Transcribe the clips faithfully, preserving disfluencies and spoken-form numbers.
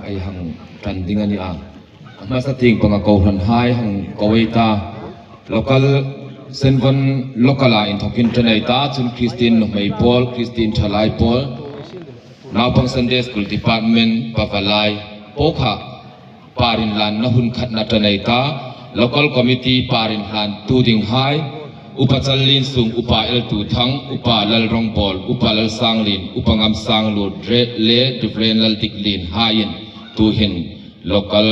Ei hang ṭan ding a ni a. A hmasa tieng panga kohranhai hang ko ei ta. Local, Senvon local-a inthokin ṭan ei ta, chun Christian nuhmei pawl, Christian ṭhalai pawl, Naupang Sunday School Department, Pavalai, po kha, par inhlanna hun khatna ṭan ei ta, local committee par inhlantu dinghai, Upa Challiensung, Upa L. Tuthang, Upa Lalrongbawl, Upa Lalsanglien, Upa Ngamsanglu, Dre-, le Reverend Laldiklien haiin, tuhin local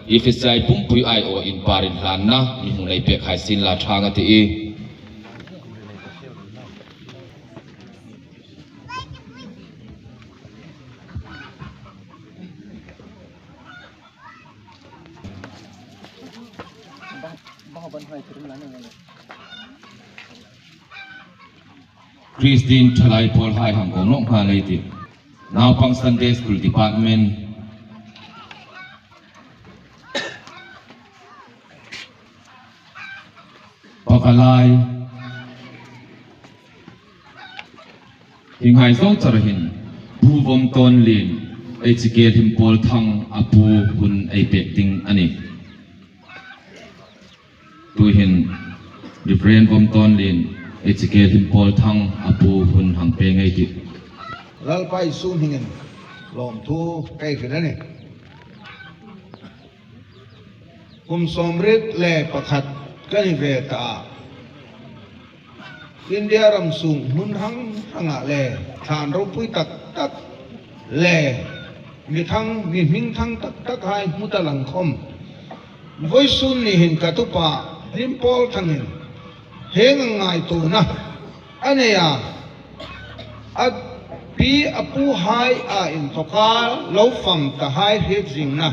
F S I pumpui aiawin par inhlanna mi hung nei pek hai sien la ṭha ang a tih. Christian ṭhalai pawl hai hang ko nawk nghal ei tih. Naupang Sunday School Department, Pavalai, hi ngai zo char hin, Pu Vawmtawnlien, H K Hlimpawlthang a pu hun ei pek ding a nih. Tuhin, Reverend Vawmtawnlien, H K Hlimpawlthang a pu hun hang pek ngei tih. Lalpa Isu hmingin lawmthu kei hril a nih. Kum sawmriet le pakhat ka ni ve ta a. India ram sung hmun hrang hranga le thlan ropui tak tak le mi thang, mi hming thang tak tak hai hmu ta lang khom, vawisun ni hin ka tupa Hlimpawlthangin hieng ang ngaituona a nei a, a pi a pu hai a inthoka lo fam ta hai hriet zingna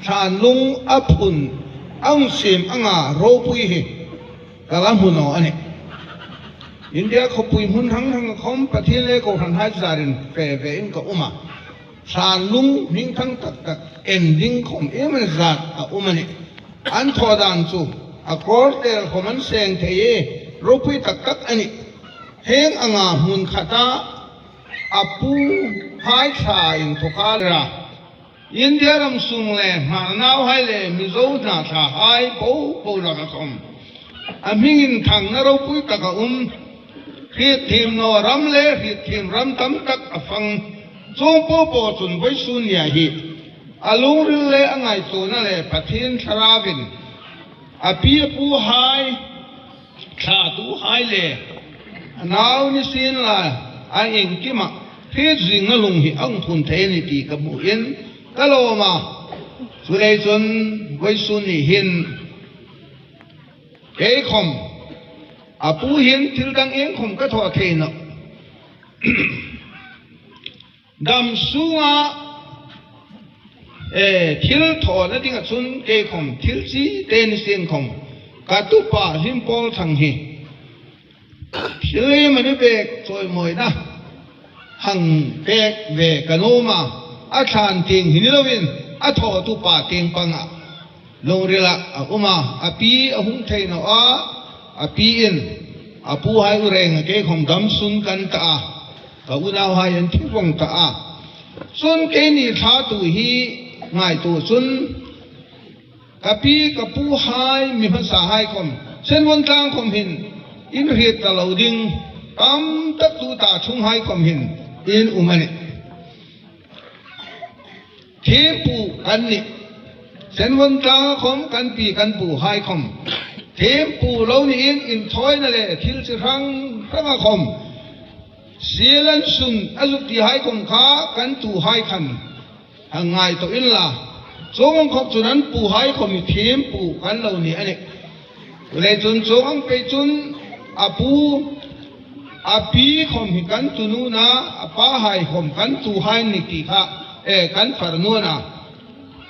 thlan lung a phun a hung siem anga ropui hi ka la hmu naw a nih. India khawpui hmun hrang hranga khom Pathien le kohranhai zarin fe vein ka um a. Thlan lung hming thang tak tak en ding khom iem zat a um a nih. An thaw dan chu a kawr tel khom an seng thei e, ropui tak tak a nih. Hieng anga hmun khata a pu hai thla inthoka le ra. India ram sung le hmarnauhai le Mizo hna thlahai po po laka khom a hming inthangna ropui taka um. Hrietthiem naw ram le hrietthiem ram tam tak a fang. Chuong po po chun vawisun nia hi a lungril le a ngaituona le Pathien Thlarauvin a pi a pu hai, thlatuhai le a nau ni sien la, a iengkima hriet zingna lung hi a hung phun thei a nih ti ka hmu in ka lawm a. Chuleiin chun vawisun ni hin kei khom a pu hin thil dang ieng khom ka thaw thei nawh. Dam sunga, eh, thil thawna dinga chun kei khom thil chi te ni sien khom ka tupa Hlimpawlthang hi thil ei mani pek chawimawina hang pek ve ka nuom a, a thlan tieng hi ni loin a thawtupa tieng panga lungrila a um a, a pi a hung thei naw a, a piin a puhai u renga kei khom dam sun kan ta a, ka unauhai an thi vong ta a. Chun keini thlatu hi ngaituo chun ka pi ka puhai mi hmasahai khom Senvon tlang khom hin in hriet ta lo ding tam tak tuta chunghai khom hin in um a nih. Thiempu kan nih. Senvon tlanga khom kan pi kan puhai khom thiempu lo niin inthawina le thil chi hrang hranga khom siel an sun a zuk tihai khom kha kan tuhai khan hang ngaituo inla. Chuong ang khom chun an puhai khom hi thiempu kan lo ni a nih. Leiin chun chuong ang pei chun a pu, a pi khom hi kan tunu a, a pahai khom kan tuhai ni ti kha, eh, kan farnu a na,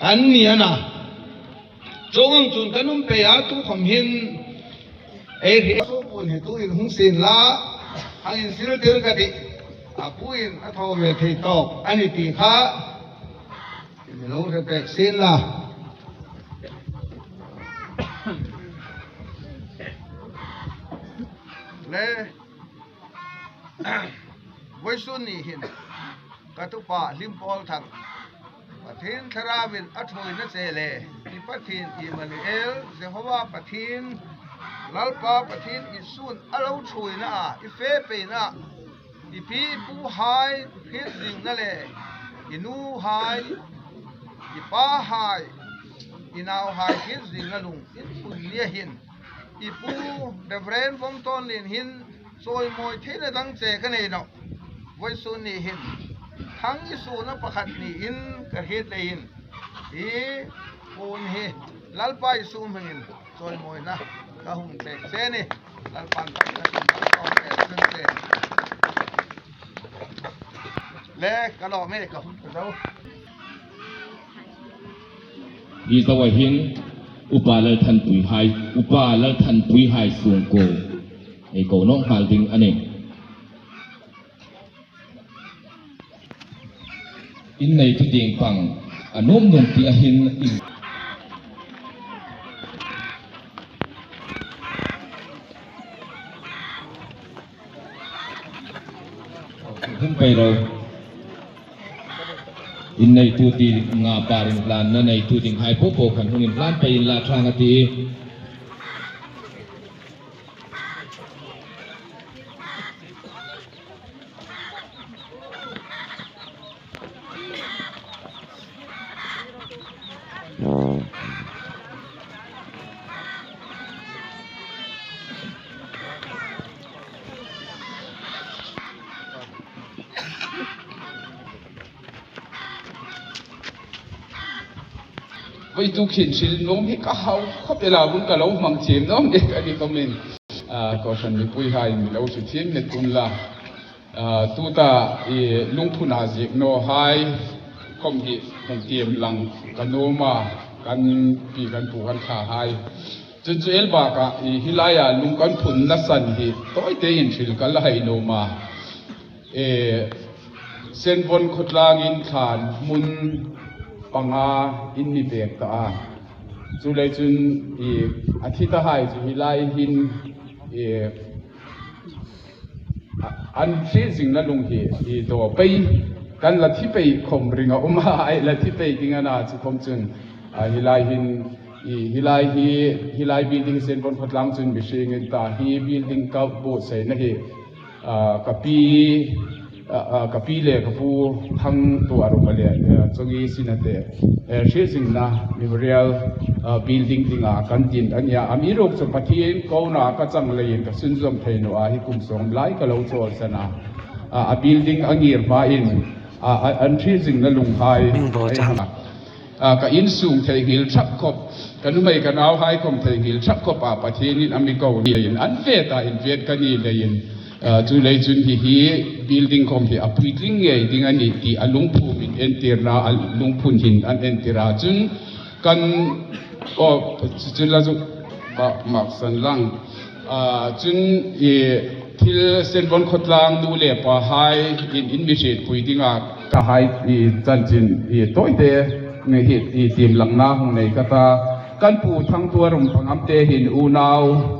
kan ni a na. Chuong ang chun kan um pei a, tu khom hin ei hriet a, so pun hi tuin hung sien la, hang insil tir ka tih. A puin a thaw ve thei tawk a ni ti kha mi lo hre pek sien la. Le, vawisun ni hin ka tupa Hlimpawlthang Pathien Thlarauvin a ṭhuoina che le, i Pathien Immanuel, Jehova Pathien, Lalpa Pathien Isu'n a lo ṭhuoina a, i fe peina, i pi i puhai hriet zingna le, i nuhai, i pahai, i nauhai hriet zingna lung in phun ni a hin, i pu Reverend Vawngtawnlien hin chawimawi theina dang che ka nei nawh. Vawisun ni hin thang i suona pakhat niin ka hriet leiin, i puon hi Lalpa Isu hmingin chawimawina ka hung pek che a nih. Lalpan ṭawngṭaina ka hung pek che a nih. Le ka lawm e, ka hung pek zo. Hi zoa hin Upa Lalthanpuihai, Upa Lalthanpuihai sungkuo ei ko nawk nghal ding a nih. Inneitu tieng pang a nuom nuom ti a hin in hung pei ro. Inneitu tieng a par inhlanna neitu dinghai po po khan hung inhlan pei inla ṭhang a tih. Vawituk hin hril nuom hi ka hau khawp el a, hun ka lo hmang thiem nuom e, ka ni khawmin, a, kohran mipuihai mi lo hre thiem met unla. A, tuta i Lungphuna ziek nawhai khawm hi hung tiem lang ka nuom a, kan pi kan pu kan thlahai. Chun chu el bakah i hi laia lung kan phunna san hi tawite in hril ka la hai nuom a. E, Senvon khawtlangin thlan hmun panga in mi pek ta a. Chuleiin chun i a thi tahai chu hi lai hin, e, a, an hriet zingna lung hi i daw pei, kan la thi pei khawm ring a um a, ei la thi pei ding a na chu khawm chun, a, hi lai hin, i, hi lai hi, hi lai building Senvon khawtlang chun mihringin ta hi building ka buotsaina hi, a, ka pi, a, a, ka pi le ka pu Thangtuarupa le, a, Chongi Sinate, e, hriet zingna Memorial, a, building dinga kan din a nia. Amiruokchu Pathien kona ka chang leiin ka sunzawm thei naw a, hi kum sawm lai ka lo chawlsan a. A, a building a ngir hmain, a, a, an hriet zingna lunghai, a, ka insung theinghil thak khawp, ka nuhmei ka nauhai khawm theinghil thak khawpa Pathienin a mi ko niin an fe ta, invite ka ni leiin, a, chuleiin chun hi, hi building khawm hi a puitling ngei ding a nih ti a lungphun inentirna, a lungphun hin an entir a. Chun kan, aw, chu, chu la chu, ma, maksan lang. A, chun i thil Senvon khawtlang nu le pahai in, in mi hrietpui dinga ka hai i chanchin i tawite hi i tiem langna hung nei ka ta. Kan pu Thangtuarupa Pangamte hin unau